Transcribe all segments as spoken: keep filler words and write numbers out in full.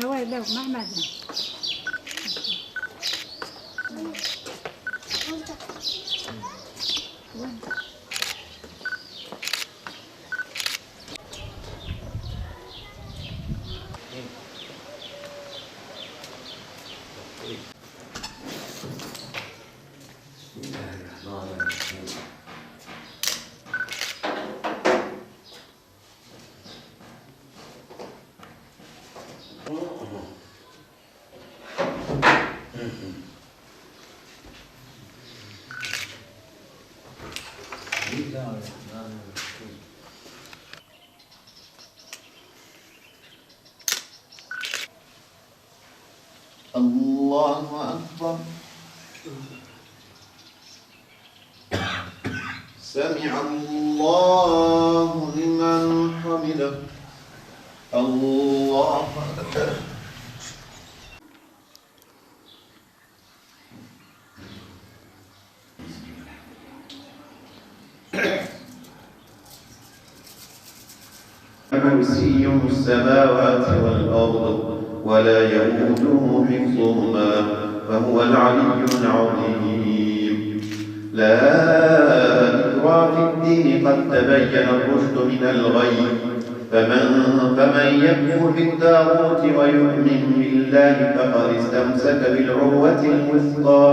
Ew ê lew Mehmed e. الله أكبر. سمع الله لمن حمده. الله أكبر. كرسيه السماوات والأرض ولا يئوده حفظهما وهو العلي العظيم. لا إكراه في الدين قد تبين الرشد من الغي فمن، فمن يكفر بالطاغوت ويؤمن بالله فقد استمسك بالعروة الوثقى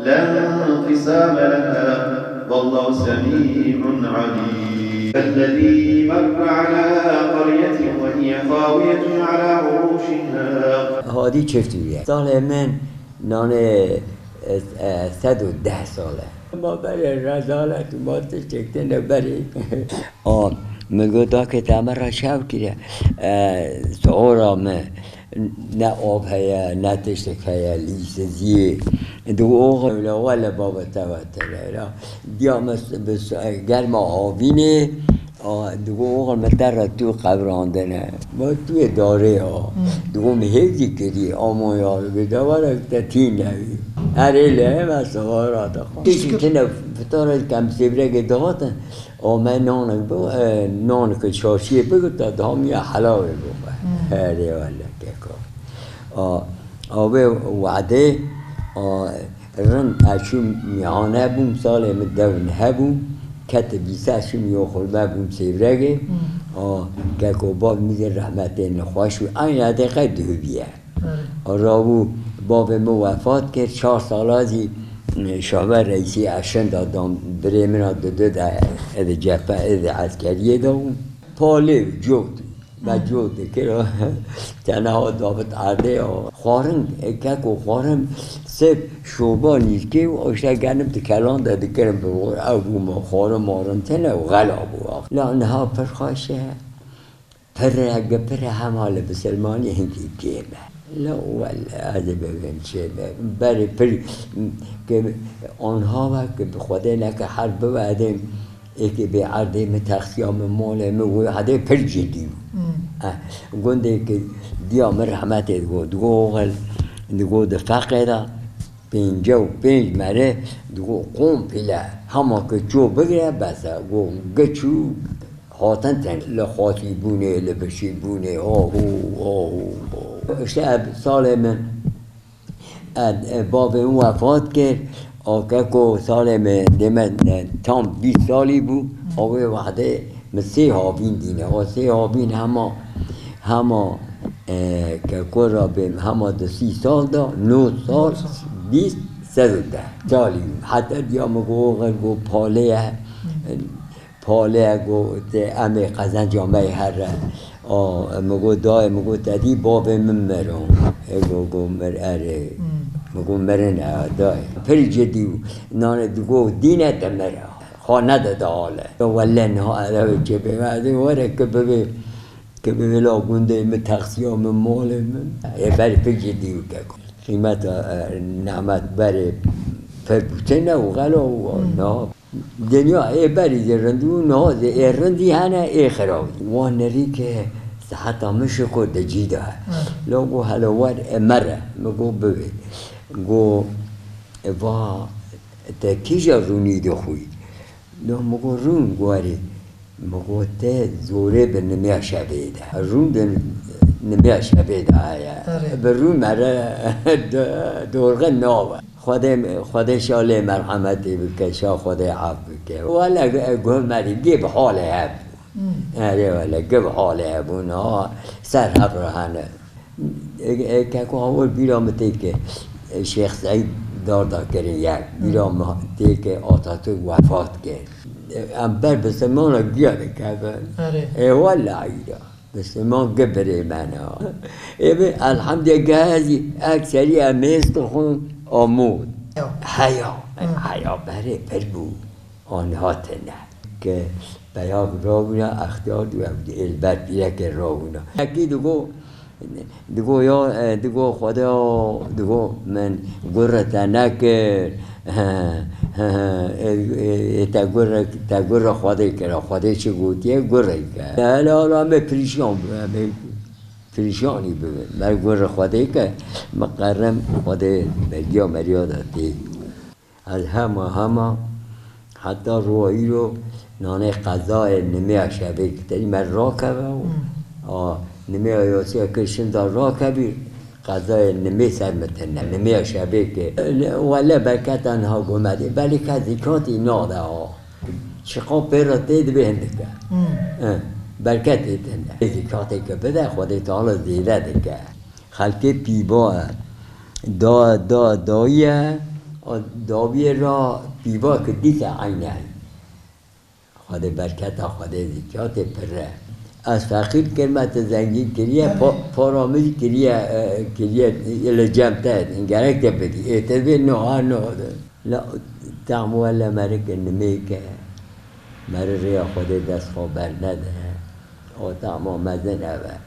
لا انقسام لها والله سميع عليم. الذي مر على قرية وهي خاوية على عروشها. Hadî çiftî ye. Salê min nanê, e, e, sed û deh sal e. Ma berê rezalet û ma tiştek têne berê. A, min got, "Dakê te me re şev kiriye." E, sihora me ne av heye, ne tiştek heye, lîsiziyê. Digo, "Oxir le wele baba te ve tere ra." Diya me s-, bi s-, germa avînê, a, digo, "Oxir me te re tu qevrandine." Ma tu yê darê a. Hmm. Digo, "Min hêvî kirî, ama ya, bi dewara te tî nevî." Erê le, me sihora dixwe. Tişkî tine fitara kem sêvrege dihatin. O me nanek bi, e, nanek şaşiyê bigirta, dihamiya helawê bû me. Hmm. Herê wele keko. A, a wê wedê, a, rind ez çûm mîhane bûm, salê min dew hebû, kete bîse çûm yo xurbe bûm sêvregê. Hmm. A, keko bav min zê rehmetê nexweş û, eynî edê qey duhubî ye. Erê. Rabû bavê min wefat kir, çar sala zî, e, Şahber Reîsî eşin da dam, birê min a di du de, e, di cephe, e, di eskeriyê de bû. Palê cot, me cot dikir, tenha davit erdê ya. Xwarin, e, keko xwarin, sêv şoba nîskê û işte genim di kelan de dikirin bi, ew bû me xwarin marin tene û xela bû. La niha pir xweş e. Pir e, gi pir e, hema li bisilmanî hinkî kêm e. La wele, ez ê bibêm çê be. Berê pir, ke anha ve ke bi Xwedê neke her bibe, edê êkê bê erdê min, texsiya min, malê min, wê hedê pir cidî bû. Hmm. Eh, gundê ke diya min rehmetê digo, digo oxil, digo di feqê de pêncî û pênc mere, digo komple, hema ke ço bigire, bes e, go giç û Hatin tenê li xwatîbûnê, li birçîbûnê, ahu, ahu, ahu. Îşte ev salê min, e, e, bavê min wefat kir, a keko salê min dê me, e, tam bîst salî bû, a wê wehdê min sê havîn dîne. A sê havîn hema, hema, e, keko ra bêm, hema di sî sal de, nod sal, bîst, sed û deh salî bû. Heta diya min got, oxir got, palê ye. Pale got, "Em ê qezenca me yê here." A, mi got, "Dayê," mi got, "te dî bavê min mirin." E, got, got, "Mir erê." Hmm. Mi got, "Mirin e, dayê." Pir cidî bû. Nane digot, "Dîne te mir e. Xwe nede de ale." Wele niha erewê çê bê. Ez ê were ki bibê, ki bibê la gundê min, texsiya min, malê min. Ê berê pir cidî bû keko. Qîmeta, e, nehmet berê pir bûtene û xela û Hmm. niha. Dinya ê berî zî rind bû, niha zî ê rindî hene, ê xirab. Wan nerî ke siheta min şiko di cî de. Hı. Lo got, "Helo wer, e, mere." Mi got, "Bibê." Got, "E, va, te kîja rûnî dixwî?" Lo mi got, "Rûn, got, erê." Min got, te zorê bi nimiya şevê de. Rûn di nimiya şevê de heye. Erê. Bi rûn mere do-, dorxe nawe. Xwedê, Xwedê şa lê merhemetê bike, şa Xwedê af bike. Wele guh merî gê bi halê hebû. Hmm. Erê wele, gê bi halê hebû, niha ser hev re hene. E, e, keko hawir bîra min têke, e, Şêx Seîd darda kirin yek. Bîra min têke Atatürk wefat kir. E, em ber bisimana giya dikevin. Erê. Ê wellahî ya. Bisiman gi birê me ne. Ê bi elhamdiye gehezî ek serî em mêz dixwin amûd. Ya. Heya, Hı. heya berê pir bû. An hatine. Ke peyak rawina, extiyar dû ew dî êlber pîreke rawina. Yekî digo, digo ya, e, digo Xwedê, digo min gurre te nekir. He, he, he, e, e, te gurre, te gurre Xwedê kira. Xwedê çi gotiye, gurre ke. Hele hala me pirîşan bû, em ê pirîşanî bibin. Me gurre Xwedê ke, me qerim Xwedê belgiya meriya de tê. Ez hema hema heta roja îro nanê qezayê nimêya şevê kitirî me rakeve û Hmm. a nimêya yasiya kir şinda rakevî qezayê nimê ser min tine. Nimêya şevê ke wele berketa niha gomedê belê ke zîkatî nade a. Çiqa pê re tê dibê hindike. Hmm. Eh, berketê tine. Zîkatê ke bide Xwedê Teala zêde dike. Xelkê pîva e. Da, da, dayiye, a dawiyê ra pîva ki dîse eyne. Xwedê berketa Xwedê zîkatê pir e. Ez feqîr kirme, tu zengîn kiriye, pa-, para min kiriye, e, kiriye, e, li cem te, gerek te bidî. Ê te bê no, ha no. La, tam wele merike nimêke. Meri rêya Xwedê dest xwe bernede. O tama mezin ev e.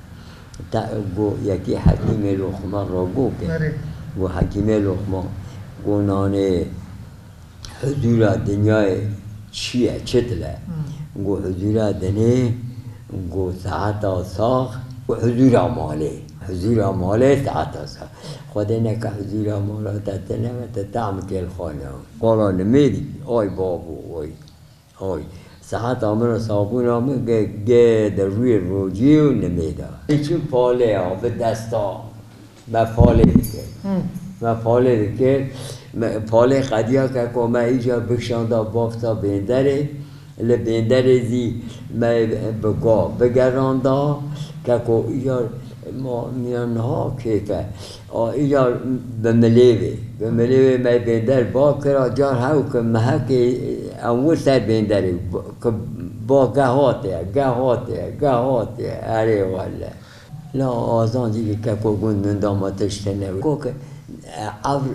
Te go yekî Hekîmê Loqman ra go ke. Erê. Go Hekîmê Loqman, go nanê huzûra dinyayê çi ye, çitil e? Hmm. Go huzûra dinê, go saeta sax, go huzûra malê. Huzûra malê saeta sax. Xwedê neke huzûra mala te tine ve, te tam kêl xwe ne. Qala nimêdî, ay babo, oy. Oy, saeta min re sabûna min ge, ge de rûyê rojiyê û nimê de. Çi palê ya, bi desta me palê dikir. Hmm. Me palê dikir. Me, palê qediya ke ku me îcar bikişanda bafta bênderê. Li bênderê zî me bi ga bigeranda. Ke ku îcar ma, miyan niha kêf e. A, îcar bi milêvê, bi milêvê me bênder ba kira, car hew ki mehekê em wir ser bênderê, ki ba geh hatiye, geh hatiye, geh hatiye, erê wele. La azan zî keko gund min da ma tiştine. Ko ki, e, ewr,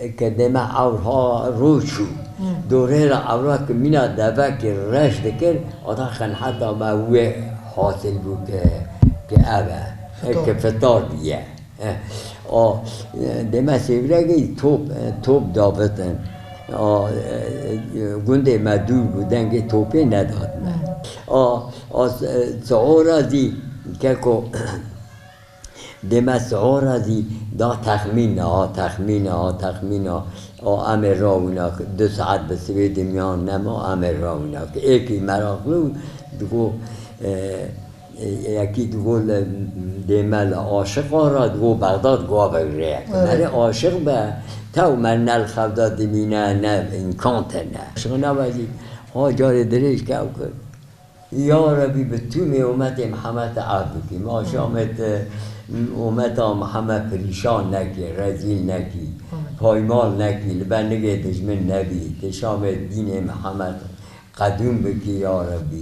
e, ke deme ewr ha rû çû. Hmm. Dorê re ewra ki mîna devekê reş dikir, ada qenheta me wê hasil bû ki, ki ev e, Fitar. Ki fitar diye. Eh, a, e, deme sêvregê top, e, top davitin. A, e, e, gundê me dûr bû, dengê topê nedatine. Hmm. A, a, s-, e, sihora zî keko deme sihora zî da texmîn, a, texmîn, a, texmîn, a, a, em ê rawina, du saet bi sivê dimiyan nema, em ê rawina. Êkî meraqli û digo, e, Yekî digo li, dê me li aşiqa re, digo Bexdad gavek rêyek. Evet. Merê aşiq be, tew me ne li xev de dimîne, ne îmkan tine. Aşiq nebe zî, ha carê dirêj kew kir. Ya Rebî, bi tûmê umetê Mihemed te ef bikî. Ma şamê te umeta Mihemed perîşan nekî, rezîl nekî, Amin. Paymal nekî, li ber nigê dijmin nebî. Te şamê dînê Mihemed qedûm bikî ya Rebî.